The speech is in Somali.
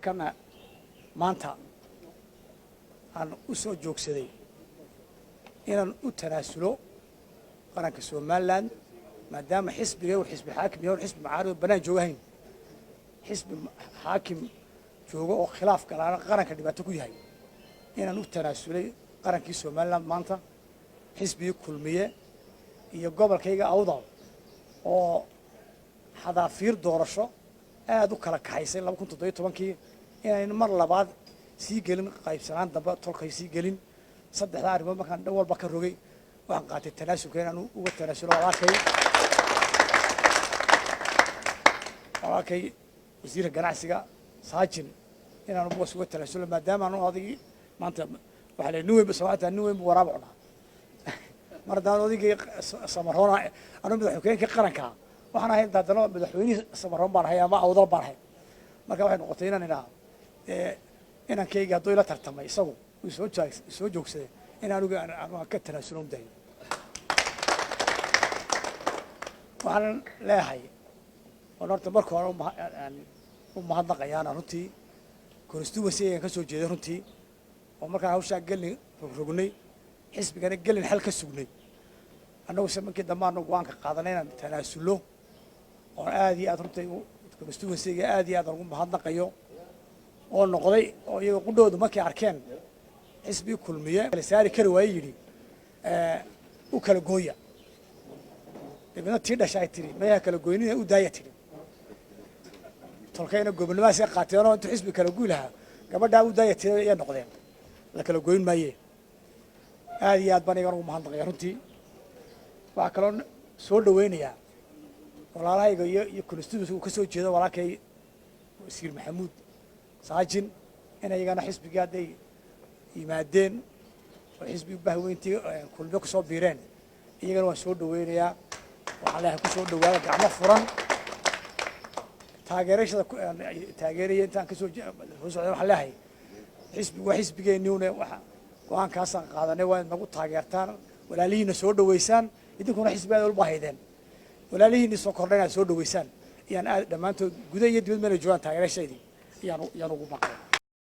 Kana maanta aan u soo joogsaday inaan u tanaasulo qaranka Somaliland, maadaama xisbiga uu xisbi xaakim yahay, xisbi mucaarid oo bannaan joogahayn, xisbi xaakim joogo oo khilaaf galaana qaranka dhibaato ku yahay, inaan u tanaasulay qarankii Somaliland maanta, xisbigii Kulmiye iyo gobolkayga Awdal oo xadaafiir doorasho aada u kala kaxaysay 2017-kii, inayn mar labaad sii gelin qaybsanaan dambe, tolkay sii gelin. Saddexdaa arrimood markaan dhan walba ka rogay, waxaan qaatay tanaasulka inaan uga tanaasulo walaalkay wasiirka ganacsiga Saajin, inaanu boos uga tanaasulo, maadaama aanu odaygii maanta. Waxaa la nin weyn Soomaalita, nin weyn bu waraaba cunaa. Mar haddaan odaygii Samaroona, anu madaxweynkii qaranka waxaan ahay, haddana madaxweynihii Samaroon baan ahay ama Awdal baan ahay. Marka waxay noqotay inaan idhaha inankayga hadduu ila tartamay, isagu uu soo joogsaday, in anigu aan ka tanaasulo dayo. Waxaan leeyahay oon horta marka hore u mahadnaqayaana runtii constituency-gan ka soo jeeday runtii, oo markaan hawshaa gelin rogrognay, xisbigana gelin xal ka sugnay, annagu se markii dambe aanu go-aanka qaadanay inaan tanaasullo, oon aad iyo aad runtii constituency-ga aad iyo aad ugu mahadnaqayo, oo noqday oo iyaga qudhoodu markay arkeen xisbigii Kulmiye kala saari kari waaye, yidhi u kala gooya. Dabeedna tii dhasha ay tiri mayaha kala goynina, u daaya tiri. Tolkayna gobonimadaasay qaateenoo intuu xisbi kala guy lahaa gabadhaa u daaya tiri ayay noqdeen, la kala goyn maaye. Aad iyo aad baan iyagan ugu mahadnaqaya runtii. Waxaa kaloo soo dhaweynayaa walaalahayga iyo constituency uu ka soo jeedo walaalkay wasiir Maxamuud Saajin, in iyagana xisbigii hadday yimaadeen oo xisbigii bahweyntii Kulmiye kusoo biireen, iyagana waan soo dhaweynayaa. Waxaan leeyahay kusoo dhawaada gacmo furan. Taageerashada taageeraya intaan kasoo soo socday, waxaan leeyahay xisbigu waa xisbigeenniune, waxa go-aankaasaan qaadanay waa inaad nagu taageertaan, walaalihiina soo dhaweysaan. Idinkuna xisbi aad walba haydeen, walaalihiini soo kordhay inaad soo dhaweysaan iyaan aad dhammaantood guda iyo dibad meela joogaan taageerashaydii iyaan ugu maqlay.